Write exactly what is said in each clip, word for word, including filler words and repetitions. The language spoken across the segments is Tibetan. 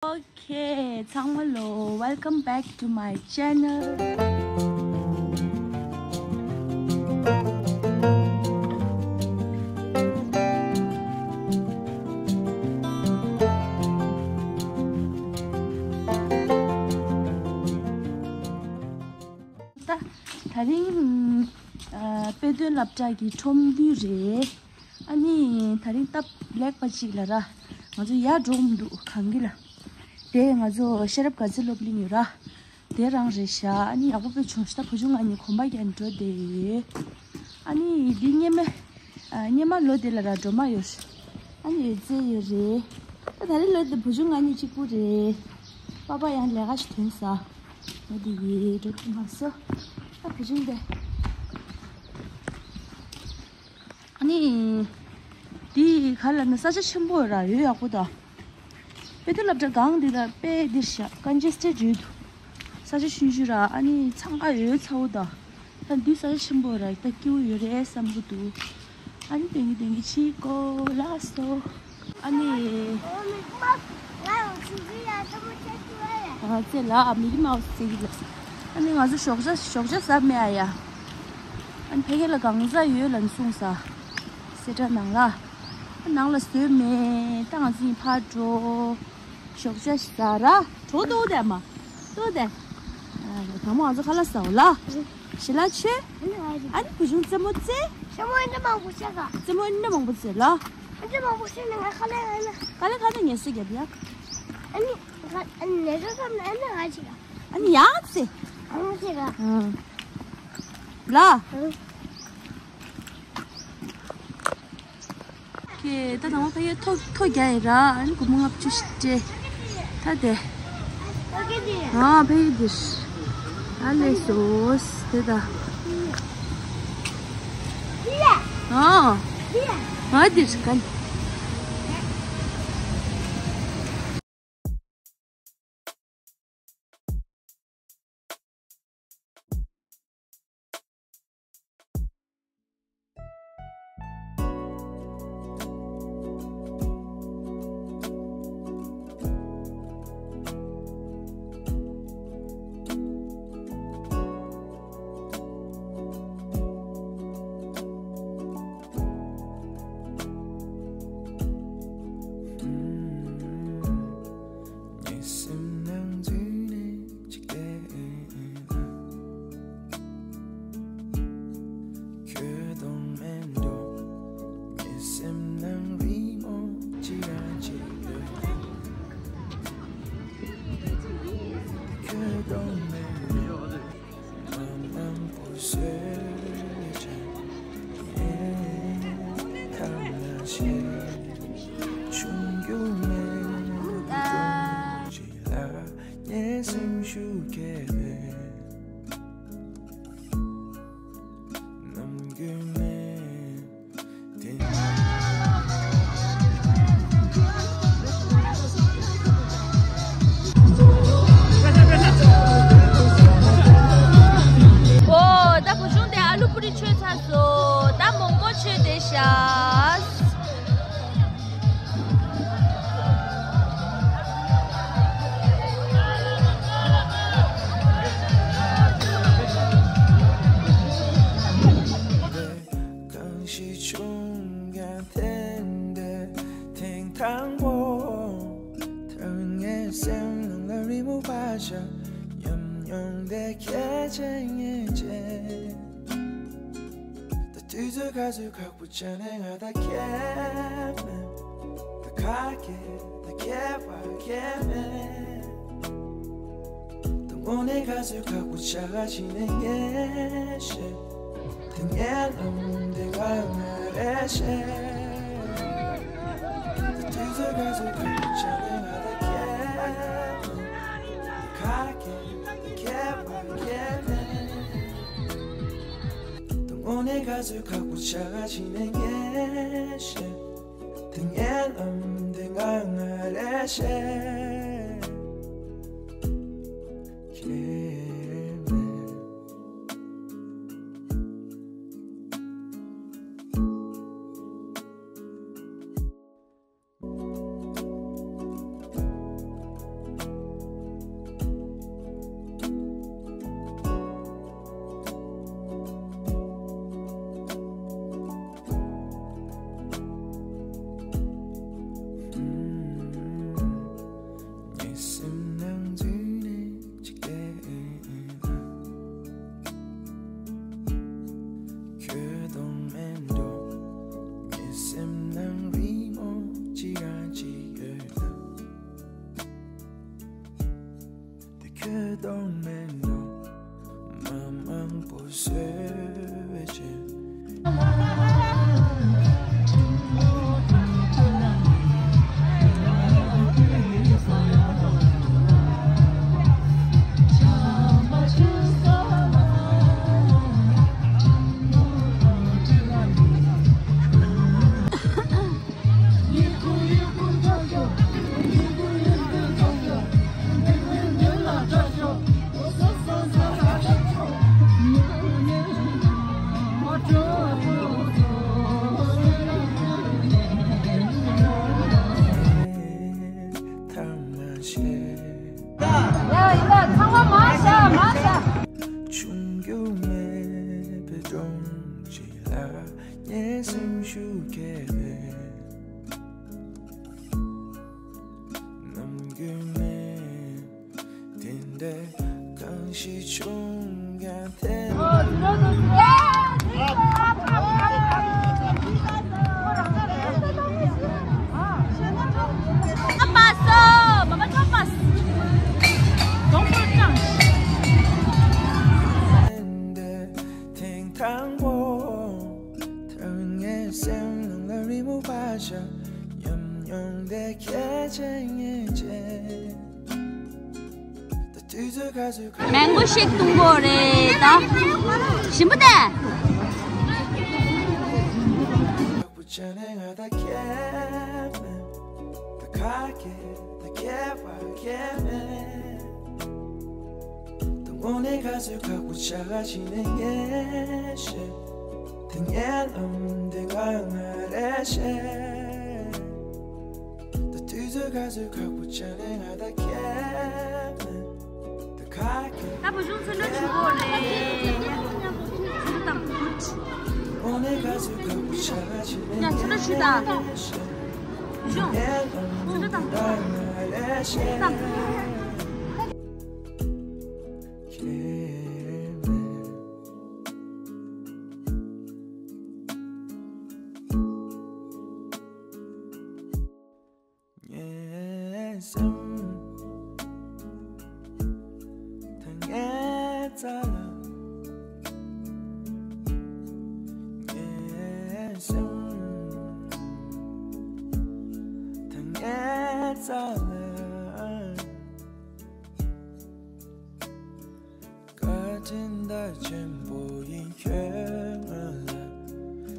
Okay, ཚང་མ་ལོ། Welcome back to my channel. ད་ད་རིང་ཨ་དཔེ་སྟོན་སློབ་གྲྭ་གི་ཁྲོམ་འདུས་རེད། ཨ་ནི་ད་རིང་སྟབས་ལེགས་པ་ཅིག་ལ་ར། ང་ཚོ་ཡར་འགྲོ་མི་འདུག་གངས་རི་ལ། དེ་ང་ཚོ་ཤེས་རབ་དགའ་ཚལ་སློབ་གླིང་ཡོད་ར། དེ་རང་རེད་ཤག་ཨ་ནི་ཡག་པོ་དཔེ་བྱུང་ཤག་ད་བུ་ཆུང་ང་གཉིས་གོམ་པ་རྒྱག་ནས་འགྲོ་བསྡད་ཡོད། ཨ་ནི་འདི་སྙེ་མ། ཨ། སྙེ་མ་ལོ་དེ་ལ་ར་སྒྲོལ་མ་ཡོད། ཨ་ནི་ཡོད་ཚད་ཡོད་རེད། ད་ད་རེས་ལོ་དེ་བུ་ཆུང་ང་གཉིས་གཅིག་པུ་རེད། པ་ཕ་ཡང་ལས་ཀ་ཞིག་ཐོན་ས། ང་དེ་ཡི་འགྲོ་ཐུབ་མ་སོང་། ད་བུ་ཆུང་དེ། ཨ་ནི། དེ་ག་ལ་ན་ས་ཆ་ཆེན་པོ་ར་ཡོད་ཡག་པོ་ད། དཔེ་སྟོན་སློབ་གྲྭ་སྒང་འདི་ད་དཔེ་འདིར་བཞག་congested ཡོད་འདུག་ས་ཆ་ཆུང་ཆུང་ར་ཨ་ནི་འཚང་ཁ་ཡོད་ཚ་བོ་ད། ད་འདི་ས་ཆ་ཆེན་པོ་ར་ད་སྐྱིད་པོ་ཡོད་རེད་བསམ་གི་འདུག་ཨ་ནི་དེང་གི་དེང་གི་ཕྱིར་སྐོར་ལ་སོ། ཨ་ནི། ཨ་ཙེ་ལ་མིག་མའོ་སི་ཟེར་གི་ལ། ཨ་ནི་ང་ཚོ་ཞོགས་ཇ་ཞོགས་ཇ་ཟ་མེད་ཨ་ཡ། ཨ་ནི་ཕ་གི་ལ་གང་ཟ་ཡོད་ལ་ནི་གསུངས་ས། སེ་དྲ་ནང་ལ། ནང་ལ་བཟོས་མེད་ད་ང་ཚོ་ཡིན་ཕར་འགྲོ། ཞོགས་ཇ་ཟ་ར། གྲོ་ཏོ་དེ་མ། ཏོ་དེ། ཨ། དང་མོ་ང་ཚོ་ཁ་ལག་ཟ་འོ་ལ། ཞི་ལ་ཆོས། ཨ་ནི་བུ་ཆུང་རྩེད་མོ་རྩེ། རྩེད་མོ་ཨ་ནི་མང་པོ་བྱེད་ག་རྩེད་མོ་ཨ་ནི་མང་པོ་རྩེ་ལ། ཨ་ནི་མང་པོ་བྱེད་ནི་ང་ཁ་ལག་ཨ་ནི། ཁ་ལག་ཁ་ལག་ངལ་གསོ་རྒྱབ་ཡ། ཨ་ནི། ང་ཨ་ནི་ནེ་ཙོ་བསམ་ན་ཨ་ནི་ང་བྱེད་ག་ཨ་ནི་ཡང་རྩེ། ཨ་ནི་བྱེད་ག་ཨ། ལ། ཨ། ཁྱེད་ད་དང་པོ་ཕ་གིར་ཐོ་ཐོ་རྒྱག་ཡིན་ར། ཨ་ནི་སྒོར་མོ་ལྔ་བཅུ་ཞིག་སྤྲད། ད་དེ། ཨ་ཕ་གི་འདིར། ཨ་ལས་སོ། དེ་ད། ཨ། ང་འདིར་ག་ངའི་སེམས་ནང་འཛུལ་ནས་ཅིག་བལྟས་ན། ཁྱོད་དང་མེད་འགྲོ། ངའི་སེམས་ནང་རི་མོ་ཅི་རང་ཅིག་ཡོད། ཁྱོད་དང་མེད་འགྲོ། ཨོ། ད་བུ་ཆུང་དེ་ཨ་ལུ་པུ་རི་མཆོད་ཚར་སོང་། ད་མོག་མོག་མཆོད་བསྡད་ཤག་གང་ཞིག་བྱུང་ཀྱང་དེ་འདྲ་ཐེངས་དང་པོ། ཐོག་མའི་སེམས་ནང་ལ་རི་མོ་བ་ཞིག་ཉམས་མྱོང་དེ་ཁྱེད་ཅན་ངེས་ཅན། ད་དུས་ཚོད་ག་ཚོད་ཁག་པོ་ཆགས་ནས་ང་ད་ཁྱད་མེད། ད་ཁ་སྐད་ད་ཁྱད་པར་ཁྱད་མེད། དངོས་གནས་ག་ཚོད་ཁག་པོ་ཆགས་ག་ཕྱིན་ནས་ངས་ཤེས། དེ་ངའི་ལམ་དེ་ང་ང་རེ་ཤེས། དུས་ཚོད་ག་ཚོད་ཁག་པོ་ཆགས་ནས་ང་ད་ཁྱེད་མེད། ཁ་སྐད་ཁྱད་པར་ཁྱད་མེད། དངོས་གནས་ག་ཚོད་ཁག་པོ་ཆགས་ག་ཕྱིན་ནས་ངས་ཤེས། དེ་ངའི་ལམ་དེ་ང་ང་རེ་ཤེས། ཁྱེད་མེད། ཁྱོད་གདོང་མེད་ནོ། མ་མང་པོ་བཟོས་པའི་ཆེད། ཡ་ཡིན་ད་ཚང་མ་མར་བཞག་མར་བཞག་ཆུང་རྒྱུ་མེད་པའི་སྒྲོམ་གཅིག་ལ། ངའི་སེམས་ཤུགས་སྐྱེས་པའི་ནམ་རྒྱུན་ནས་དེ་འདྲའི་གང་ཞིག་བྱུང་ཀྱང་དེ། ཨ་མ་སོ་མ་མ་ཐོབ་པ། གདོང་པོར་སྤྲང་། དེང་དང་པོ། ཐར་ངའི་སེམས་ནང་ལ་རི་མོ་བ་ཤ། ཉམས་མྱོང་དེ་ཁྱེད་ཆེ་ངེས་ཆེ། ད་དུས་ཚོད་ག་ཚོད་ག་མེང་གོ་ཤེག་འཐུང་གོ་རེད་ད། ཞིམ་པོ་དེ། ཁ་པུ་ཆ་ནེ་ང་ད་ཁྱེད་མེད། ད་ཁ་ཁྱེད་ད་ཁྱེད་པ་ཁྱེད་མེད། དངོས་གནས་ག་ཚོད་ཁ་པུ་ཆ་ག་ཕྱིན་ནས་ངས་ཤེས། དེ་ངའི་ལམ་དེ་ང་ང་རེ་ཤེས། ད་དུས་ཚོད་ག་ཚོད་ཁ་པུ་ཆ་ནས་ང་ད་ཁྱེད་མེད། ད་ཁ་ཁྱེད། ད་བུ་ཆུང་ཚོན་ཁྲ་ཆུ་གོ་རེད། ཚོན་ཁྲ་དང་། དངོས་གནས་ག་ཚོད་ཁ་པུ་ཆ་ག་ཕྱིན་ནས་ཡ་ཚོན་ཁྲ་ཆུ་ད། ངས་ཤེས། བུ་ཆུང་། ཚོན་ཁྲ་དང་། ཚོན་ཁྲ་དང་། ངའི་སེམས་ད་ངའི་རྩ་ལ། ངའི་སེམས་ད་ངའི་རྩ་ལ། བཀའ་དྲིན་ད་ཆེན་པོ་ཡིན་ཁྱོད་ང་ལ།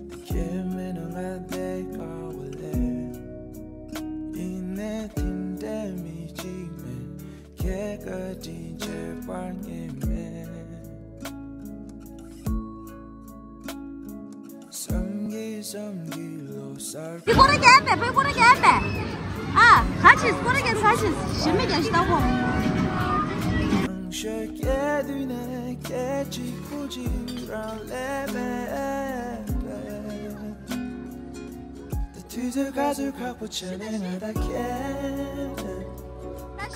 དེ་ཁྱེད་མེད་ན་ང་བསྡད་དཀའ་བ་ལས། ཡིན་ནའི་དེ་འདྲའི་མི་གཅིག་མེད། ཁྱེད་བཀའ་དྲིན་ཆེ་བར་ངེས་མེད། བསམ་གྱིས་བསམ་གྱིས་ལོ་གསར། ཕི་ཁོ་ར་རྒྱལ་པས་ཕི་ཁོ་ར་རྒྱལ་པས། ཨ་ག་ཆིས་ཁོ་ར་རྒྱལ་ག་ཆིས་ཞི་མི་རྒྱལ་ཞི་ད་ཁོ། ཤ་སྐྱེ་དུས་ནས་སྐད་ཅིག་པུ་ཅིག་རང་ལས་མེད་པས། ད་དུས་ཚོད་ག་ཚོད་ཁ་པུ་ཆ་ནས་ང་ད་ཁྱེད་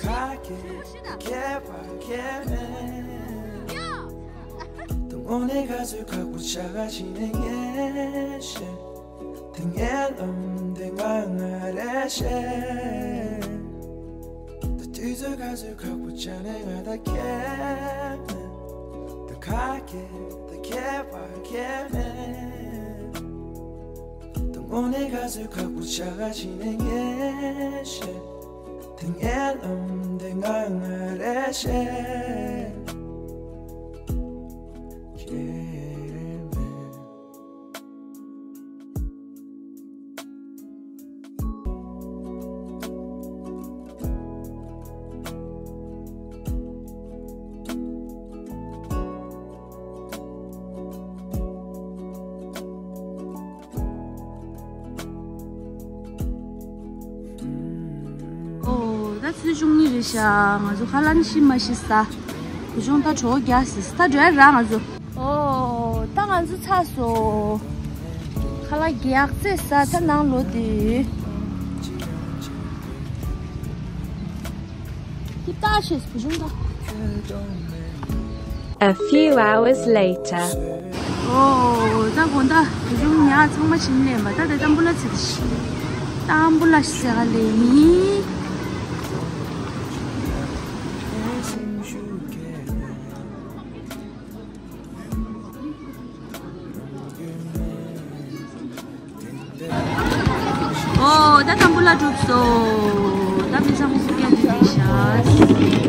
ཁ་ཁྱེད་ཁྱེད་པ་ཁྱེད་མེད། དངོས་གནས་ག་ཚོད་ཁ་པུ་ཆ་ག་ཕྱིན་ནས་ངས་ཤེས། དེ་ངའི་ལམ་དེ་ང་ང་རེ་ཤེས། ད་དུས་ཚོད་ག་ཚོད་ཁ་པུ་ཆ་ནས་ང་ད་ཁྱེད་མེད། ད་ཁ་ཁྱེད་ད་ཁྱེད་པ་ཁྱེད་མེད། དངོས་གནས་ག་ཚོད་ཁ་པུ་ཆ་ག་ཕྱིན་ནས་ངས་ཤེས། དེ་ངའི་ལམ་དེ་ང་ང་རེ་ཤེས། ཁྱེད་མེད། ཨོ་ད་ཚོད་བཅུ་གཉིས་རེད་ཤག་ང་ཚོ་ཁ་ལག་ནི་ཤི་མ་ཤི་ས། བུ་ཆུང་ད་གྲོགས་རྒྱག་སྲིད་ད་འགྲོ་ཡ་ར་ང་ཚོ། ཨོ་ད་ང་ཚོ་ཚར་སོང་། ཁ་ལག་རྒྱག་རྩེ་ས་ད་ནང་ལོ་དེ། ཧིབ་ཏ་ཤེས་བུ་ཆུང་ད། A few hours later. ཨོ་ད་དགོང་དག་བུ་ཆུང་ཉག་ཚང་མ་བྱིན་ལེན་པ་ད་དེ་ཏམ་བུ་ལ་ཚེ་ཏམ་བུ་ལ་ཟེ་ག་ལེ་ཡིན། ལ་གྲུབ་སོང་། ད་མི་ཚང་མ་སུ་ཀྱང་འདི་འདི་ཤ།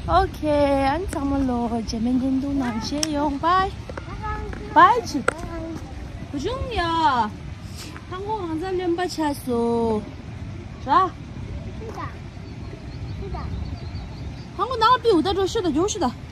ཨོ་ཁེ། ཨ་ནི་ཚང་མ་ལོ་རྗེས་མའི་བརྙན་ཐུང་ནང་མཇལ་ཡོང་། བཱའི། བཱའི་ཅི། བུ་ཆུང་ཡ། ཧང་གོ་ང་ཚ་རློན་པ་ཆགས་སོང་། ར། ཧང་གོ་ནང་པིའུ་ད་འགྲོ་ཤོད་ད། འགྱོ་ཤོད་ད།